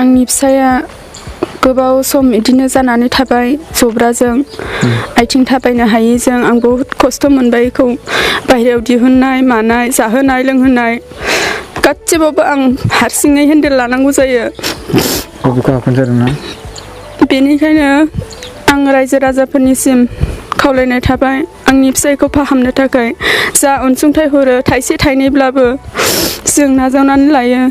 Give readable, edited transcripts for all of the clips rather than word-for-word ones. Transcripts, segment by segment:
आंनि फिसाया गोबाव सम इदिनो जानानै थाबाय जब्राजों आथिं थाबायनो हायैजों आं बहुत खस्थ' मोनबाय इखौ बाहेरायाव दिहुननाय मानाय जाहोनाय लोंहोनाय गासिबावबो आं हारसिङै हेन्डेल लानांगौ जायो। बेनिखायनो आं रायजो राजाफोरनिसिम खावलायनाय थाबाय आंनि फिसायखौ फाहामनो थाखाय जा अनसुंथाइ हरो थाइसे थाइनैब्लाबो जों नाजावनानै लायो।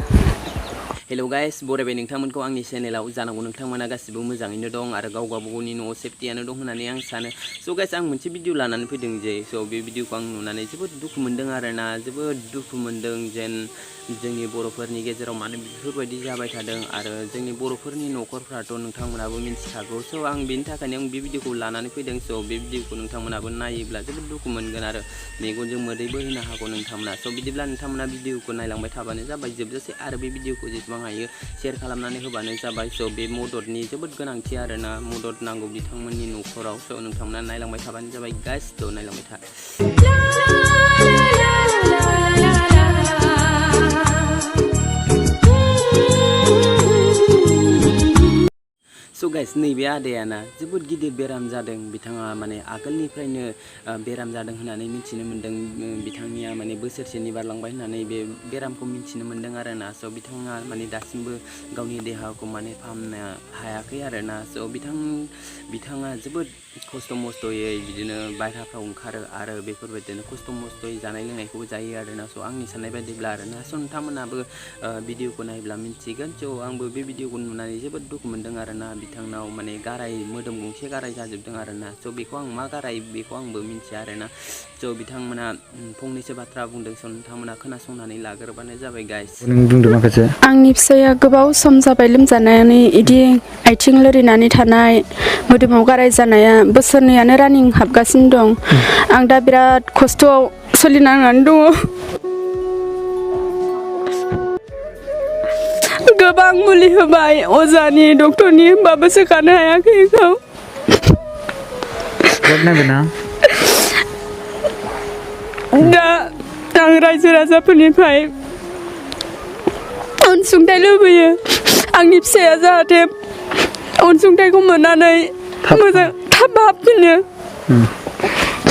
हेलौ गाइस बरायबाय नोंथांमोनखौ आंनि चेनेलाव जानांगौ नोंथांमोना गासिबो मोजाङैनो दं आरो गावगावनि न'आव सेफ्टियानो दं होननानै आं सानो। स' गाइस आं मोनसे भिडिअ लानानै फैदों जे बे भिडिअखौ आं नुनानै जोबोद दुखु मोनदों आरोना जोबोद दुखु मोनदों जेन जोंनि बर'फोरनि गेजेराव मानो बेफोरबायदि जाबाय थादों आरो जोंनि बर'फोरनि न'खरफ्राथ' नोंथांमोनाबो मिन्थिखागौ। स' आं बेनि थाखायनो आं बे भिडिअखौ लानानै फैदों। स' बे भिडिअखौ नोंथांमोनाबो नायोब्ला जोबोद दुखु मोनगोन आरो मेगनजों मोदै बोहैनो हागौ नोंथांमोना। स' बिदिब्ला नोंथांमोना भिडिअखौ नायलांबाय थाबानो जाबाय जोबजासे आरो बे भिडिअखौ जेसेबां हायो शेयार खालामनानै होबानो जाबाय। स' बे मददनि जोबोद गोनांथि आरोना मदद नांगौ बिथांमोननि न'खराव। स' नोंथांमोना नायलांबाय थाबानो जाबाय गाइस। थ' नायलांबाय था। स' गाइस नैबे आदायाना जोबोद गिदिर बेराम जादों बिथाङा माने आगोलनिफ्रायनो बेराम जादों होननानै मिथिनो मोन्दों। बिथांनिया माने बोसोरसेनि बारलांबाय होननानै बे बेरामखौ मिथिनो मोन्दों आरोना। स' बिथाङा माने दासिमबो गावनि देहाखौ माने फाहामनो हायाखै आरोना। स' बिथाङा जोबोद खस्थ' मस्थ'यै बिदिनो बायह्राफ्राव ओंखारो आरो बेफोरबायदिनो खस्थ' मस्थ'यै जानाय लोंनायखौबो जायो आरोना। स' आंनि साननाय बायदिब्ला आरोना स' नोंथांमोनाबो भिडिअखौ नायोब्ला मिन्थिगोन। स' आंबो बे भिडिअखौ नुनानै जोबोद दुखु मोनदों आरोना। बिथांनाव माने गाराय मोदोम गंसे गाराय जाजोबदों आरोना। स' बेखौ आं मा गाराय बेखौ आंबो मिन्थिया आरोना। स' बिथांमोना फंनैसो बाथ्रा बुंदों। स' नोंथांमोना खोनासंनानै लाग्रोबानो जाबाय गाइस। आंनि फिसाया गोबाव सम जाबाय लोमजानानै इदि आथिं लोरिनानै थानाय मोदोमाव गाराय जानाया बोसोरनैयानो रानिं हाबगासिनो दं। आं दा बिराद खस्थ'आव सोलिनांनानै दङ। गोबां मुलि होबाय अजानि डक्टरनि होमबाबो सोखानो हायाखै इखौ। दा आं रायजो राजाफोरनिफ्राय अनसुंथाइ लुबैयो आंनि फिसाया जाहाथे अनसुंथाइखौ मोननानै मोजां थाब हाबफिनो।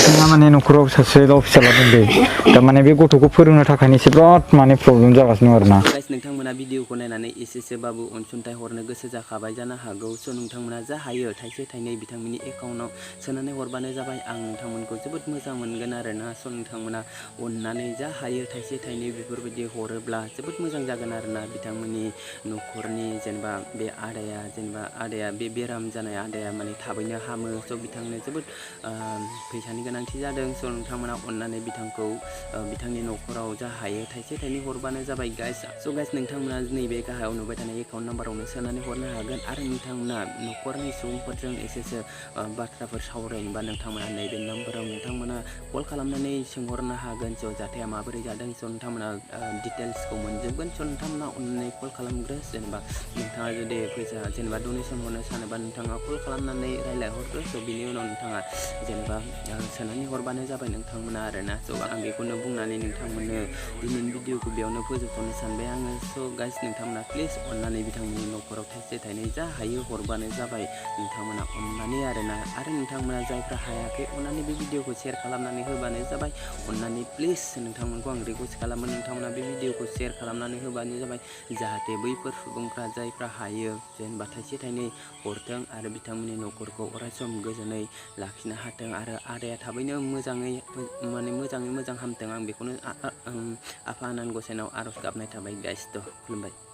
बिथाङा माने न'खराव सासेल' फिसाला दंदै थारमाने बे गथ'खौ फोरोंनो थाखायनो एसे बिराद माने प्रब्लेम जागासिनो दं आरोना। गाइस नोंथांमोना भिडिअखौ नायनानै एसेसोबाबो अनसुंथाइ हरनो गोसो जाखाबाय जानो हागौ। स' नोंथांमोना जा हायो थाइसे थाइनै बिथांमोननि एकाउन्टाव सोनानै हरबानो जाबाय। आं नोंथांमोनखौ जोबोद मोजां मोनगोन आरोना। स' नोंथांमोना अननानै जा हायो थाइसे थाइनै बेफोरबायदि हरोब्ला जोबोद मोजां जागोन आरोना। बिथांमोननि न'खरनि जेनेबा बे आदाया बे बेराम जानाय आदाया माने थाबैनो हामो। स' बिथांनो जोबोद फैसानि गोनांथि जादों। स' नोंथांमोना अननानै बिथांखौ बिथांनि न'खराव जा हायो थाइसे थाइनै हरबानो जाबाय गाइस। स' गाइस नोंथांमोना नैबे गाहायाव नुबाय थानाय एकाउन्ट नाम्बारावनो सोनानै हरनो हागोन आरो नोंथांमोना न'खरनि सुबुंफोरजों एसेसो बाथ्राफोर सावरायनोबा नोंथांमोना नैबे नाम्बाराव नोंथांमोना कल खालामनानै सोंहरनो हागोन। स' जाथाया माबोरै जादों स' नोंथांमोना डिटेल्सखौ मोनजोबगोन। स' नोंथांमोना अननानै कल खालामग्रो। जेनेबा नोंथाङा जुदि फैसा जेनेबा डनेसन हरनो सानोबा नोंथाङा कल खालामनानै रायज्लायहरग्रो। स' बिनि उनाव नोंथाङा जेनेबा सोनानै हरबानो जाबाय नोंथांमोना आरोना। स' आं बेखौनो बुंनानै नोंथांमोननो दिनैनि भिडिअखौ बेयावनो फोजोबथ'नो सानबाय आङो। स' गाइस नोंथांमोना प्लिज अननानै बिथांमोननि न'खराव थाइसे थाइनै जा हायो हरबानो जाबाय नोंथांमोना अननानै आरोना। आरो नोंथांमोना जायफ्रा हायाखै अननानै बे भिडिअखौ शेयार खालामनानै होबानो जाबाय। अननानै प्लिज नोंथांमोनखौ आं रिकुवेस्ट खालामो नोंथांमोना बे भिडिअखौ शेयार खालामनानै होबानो जाबाय। जाहाथे बैफोर सुबुंफ्रा जायफ्रा हायो जेनेबा थाइसे थाइनै हरथों आरो बिथांमोननि न'खरखौ अरायसम गोजोनै लाखिनो हाथों आरो आदाया थाबैनो मोजाङै मोजां हामथों। आं बेखौनो आफा आनान गसाइनाव आर'ज गाबनाय थाबाय गाइस। थ' खुलुमबाय।